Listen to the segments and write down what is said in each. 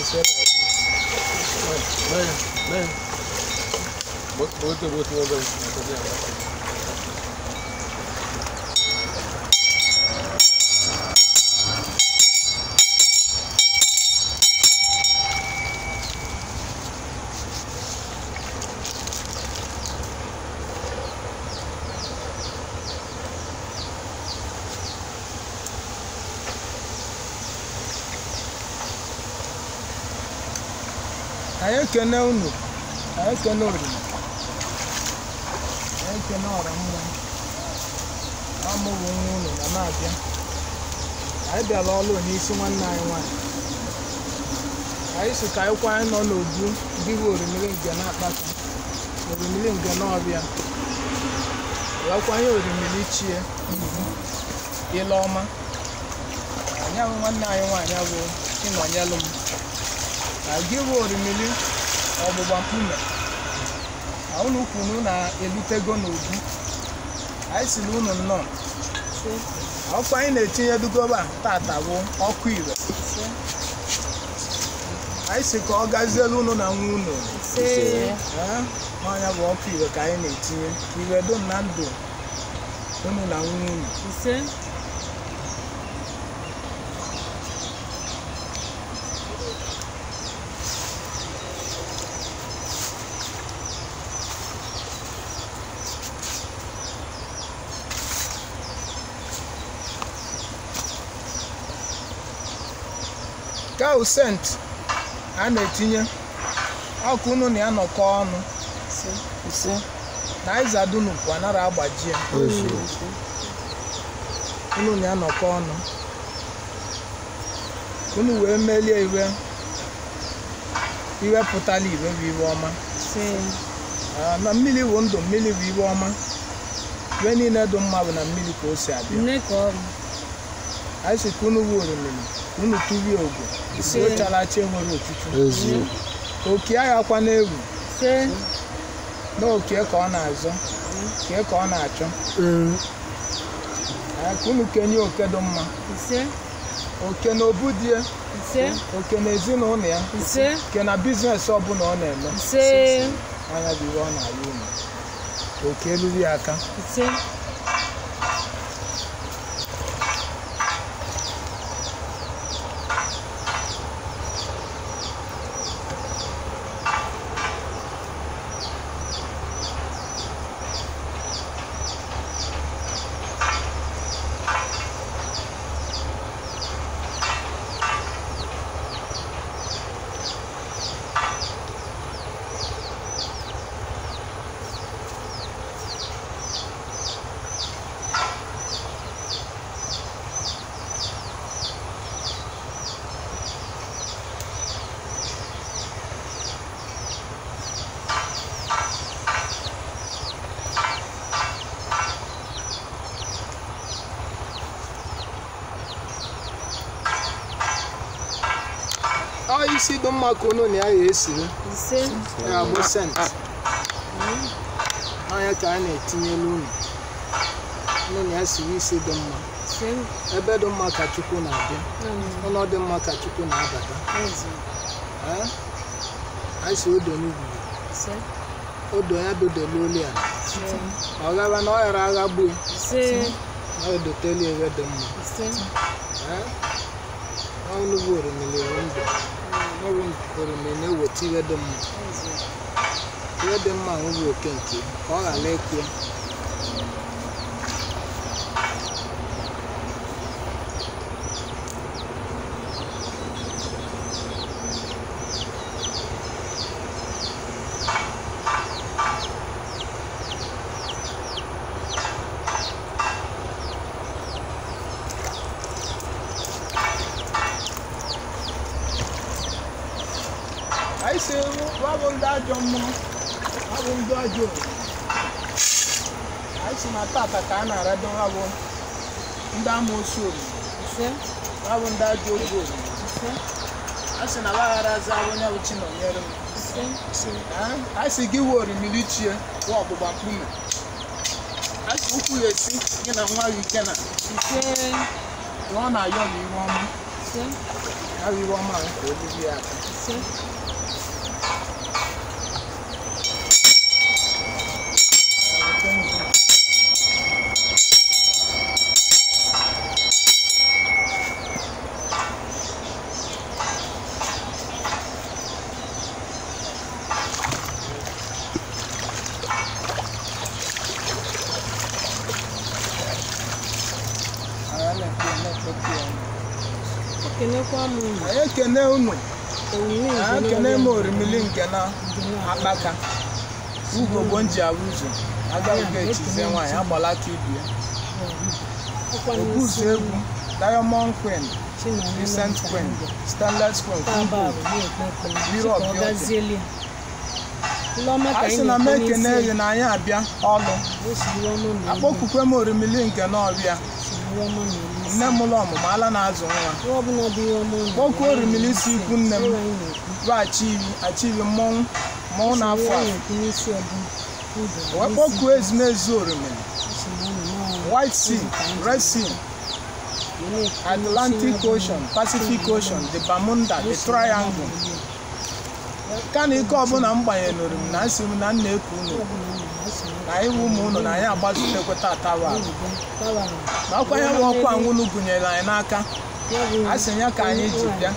Say like this. Anyị ekene unu, anyị ekene oriri, anyị ekene ọra mmụọ, amụghị nwa unu na na-abịa. Anyị bịara ọlụ n'isi nwanne anyị nwaanyị. Anyị si ka anyị kwa anyị nọ n'obu dịbụ orimiri nke na-akpata, orimiri nke na-ọbịa. Wekwanye orimiri chie ile ọma. Anyị ahụ nwanne anyị nwaanyị bụ Chinonyelụ m. Na gị bụ orimiri ọgbụgba mkpume na unu kwuru na elutego n'obu. Anyị siri unu nnọọ. Ọkụ anyị na-etinye dugoba tata bụ ọkụ ire. Anyị si ka ọ gazielu unu na nwa unu. N'ọnya bụ ọkụ ire ka anyị na-etinye ka ire dum na ndụ unu na nwa unu. Ka sent a na-etinye ọkụ unu na ya nọkọ ọnụ na ịzadunu kwa anara agbaji ya. Unu na ya nọkọ ọnụ unu wee melie iwe iwe pụtala iwe bụ iwe ọma. Na mmiri bụ ndụ, mmiri bụ iwe ọma. Iwe niile dị mma bụ na mmiri ka o si abịa. Anyị si ka unu bụ orimiri, unu tụrie ogwe ocharachi enwere ochuchu. Oke agha kwa n'egwu na oke ka ọ na-azọ, kee ka ọ na-achọ. Ka unu kenye oke dị mma, oke na obu di ya, oke na ezinụlọ ya, oke na biznes ọbụla ọ na-eme. Anya bụ ihe ọ na-ayọ unu. Oke eruru ya aka. Isi dị mma ka unu na ya esiri ya bụ sent anya ka a na-etinyelu unu. Unu na ya siri isi dị mma. Ebe dị mma ka Chukwu na-abịa, ụlọ dị mma ka Chukwu na-abata. Anyị si odo n'ugwu, odo ya dodelu olu ya, ọ ghara na ọ ghara agha gbuo na odotelu ebe dị mma. Ọnụ bụ orimiri bụ ndụ. Ọ bụ orimiri na-eweta ihe dị mma. Ihe dị mma ahụ bụ oke nke ka ọ ghara ịkụ ya. Anyị si wabụ ndị ajọ mmụọ, wabụ ndị ajọ omume. Anyị si na tata ka a na-arado wabụ ndị amoosu omume, wabụ ndị ajọ oge omume. A sị na gbaghara aza onye bụ Chinonyere m. Anyị si gị wee orimiri chie wee ọgbụgba mkpume. Anyị si ụkwụ ya esi gị na nwa gị ike na ọ na-ayọ gị iwe ọma. Ya bụ iwe ọma ahụ ka o buru ya aka. Anyị ekene unu. Anyị ekene m orimili nke na akpaka ugogbo nji awụ ụzọ agaghị echizie nwaanyị agbalaka ibi ya obuzu egwu Diamond Queen, Recent Queen, Stainless Queen, Europe. A sị na m ekene gị na anyị abịa ọlụ akpọkukwe m orimili nke na ọbịa nne m ụlọ ọmụmụ ala na-azụ nwa kpọkuo orimili si ikwu nne m bụ achivi mmọnwụ mmọnwụ na-afụ afụ wee kpọkuo ezumezu orimili White Sea, Red Sea, Atlantic Ocean, Pacific Ocean, the Bermuda, the Triangle. Ka na ike ọbụla m gbanyere n'orimiri na nsị m na nna eku unu na iwu ụmụ unu na anyị agbazutekwe tata wa na ọkwa ya bụ ọkụ anwụnụ gụnyere anyị n'aka a sị ya ka anyị ji bịa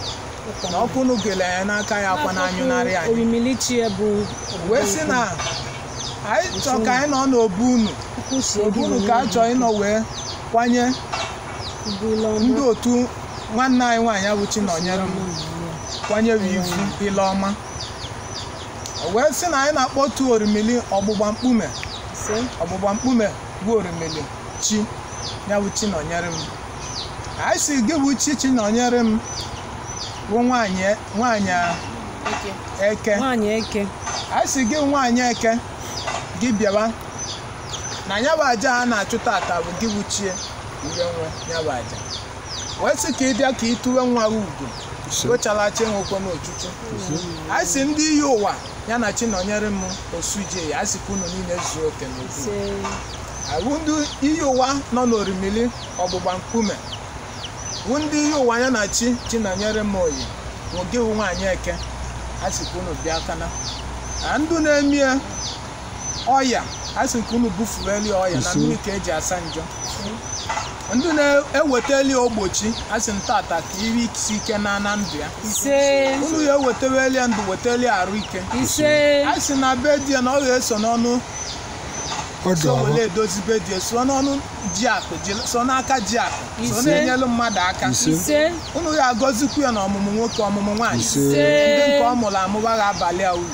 na ọkụ unu gụnyere anyị n'aka ya akwa na anyụnarị anyị wee sị na anyị chọọ ka anyị nọ n'obu unu obu unu ka a chọọ ịnọ wee kwanye ndị otu nwanne anyị nwaanyị bụ Chinọnyere m kwanyere ifu ile ọma wee sị na anyị na-akpọtu orimili ọgbụgba mkpume ọgbụgba mkpume bụ orimili chi ya bụ Chinọnyere m anyị si gị bụ chi Chinọnyere m bụ nwaanyị eke anyị si gị nwaanyị eke gị bịawa na ya bụ aja a na-achụ tata bụ gị bụ chie uwe nwe ya bụ aja wee sị ka ị bịa ka ị tụwe nwa gị ugo gochara chi nwekwe n'ochuchu anyị si ndị iyi ụwa ya na Chinọnyere m osuje ya sị ka unu niile zuo oke n'okwu awụ ndị iyi ụwa nọ n'orimili ọgbụgba nkume wụ ndị iyi ụwa ya na chi Chinọnyere m oyi wụ gị wụ nwaanyị eke a sị ka unu bịa kana na ndụ na-emie ọya a sị ka unu bufueli ọya na mmiri ka eji asa njọ ndị na-ewetali ogbochi a sị ntata ka iri isi ike na na ndụ ya unu ya eweteweli ya ndụ weteli arụ ike a sị na be di ya na ọ ga-eso n'ọnụ so wele edozi be di ya so n'ọnụ ji akụ so n'aka ji akụ so na-enyelu mmadụ aka unu ya agọzikwu ya na ọmụmụ nwoke ọmụmụ nwaanyị ndị nke ọ mụrụ amụba ga-abalị a uru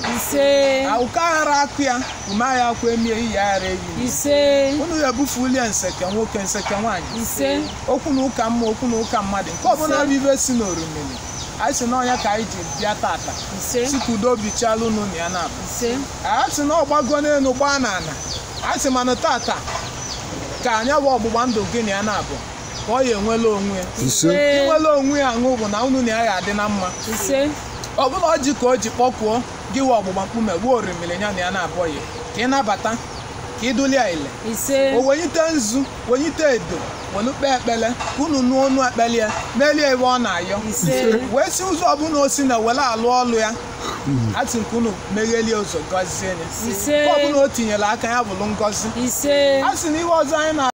ụka ghara akụ ya ume ya akwa emie iyi ghara eyi unu ya ebufulie nseke nwoke nseke nwaanyị okwu na ụka mma okwu na ụka mmadụ nke ọbụla bụ ibe si n'orimiri anyị sị na ọnya ka anyị ji bịa tata si ka udo bichala unu na ya na-abụ anyị sị na ọ gbago n'elu gbaa n'ala anyị sị mana tata ka anya bụ ọgbụgba ndụ gị na ya na-abụ ka ọ ya enwela onwe ya inwela onwe ya aṅụ bụ na unu na ya ga-adị na mma ọ bụla ọjị ka o ji kpọkuo gị wee ọgbụgba mkpume gbuo orimiri ya na ya na-abụghị ka ị nabata ka ị dulie ile o wenyite nzu wenyite edo welu kpee ekpele ka unu nụọ ọnụ ekpele ya melie ebe ọ na-ayọ wee si ụzọ ọbụla o si na were alụ ọlụ ya a sị nke unu meghelie ụzọ gọzie ya nke ọbụla o tinyere aka ya bụrụ ngọzi a sị na ihe ọzọ anyị na